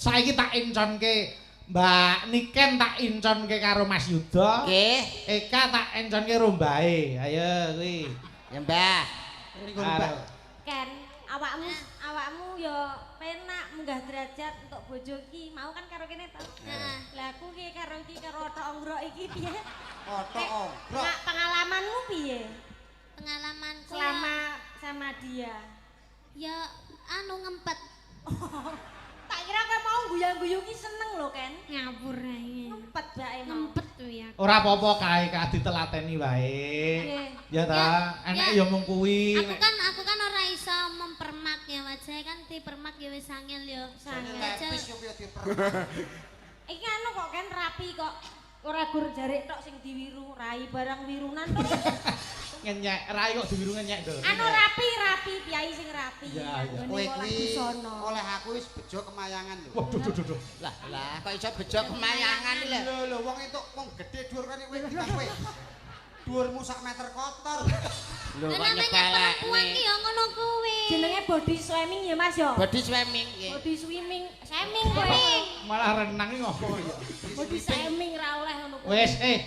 Saiki tak enconke Mbak Niken, tak enconke karo Mas Yuda. Nggih. Eka tak enconke ro mbae. Ayo kuwi. Ya, Mbah. Niku, Mbak. Ken, awakmu awakmu ya penak munggah derajat untuk bojo ki. Mau kan karo kene to? Heeh. Lah aku ki karo iki, karo otok onggrok iki piye? Otok onggrok. Nak pengalamanmu piye? Pengalamanku Selama sama dia. Ya anu, ngempet. Tak kira kowe mau guyang-guyu ki seneng lho, Ken. Ngawur ae. Ngempet bae mau. Ngempet tuh ya. Ora apa-apa kae, Kak, ditelateni wae. Nggih. Ya ta, Ya, enek ya mung kuwi. Aku kan ora iso mempermak ya, wajah kan dipermak ya wis angel ya. Angel. Jajal. Lepis yo piye dipermak. Iki anu kok, Ken, rapi kok. Ora gur jarik tok sing diwiru, rai barang wirunan tok. Ngenyek, rai kok diwiru ngenyek, Nduk. Anu, rapi rapi, piyai sing rapi. Iya. Nggone Kowe olah kuwi busana. Oleh aku wis bejo kemayangan lho. Waduh, duh, duh, duh. Lah, lah kok iso bejo kemayangan iki lho. Lho lho, wong entuk wong gedhe dhuwur kan kowe timbang kowe. Dhuwurmu sak meter kotor. Lho, Lah kok namanya perempuan ki nyepelekne. ya ngono kuwi. Jenenge body swimming ya, Mas, ya? Body swimming nggih. Body swimming, swimming kowe. Malah renang iki ngopo ya? Body swimming ra oleh ngono kuwi. Wis, eh.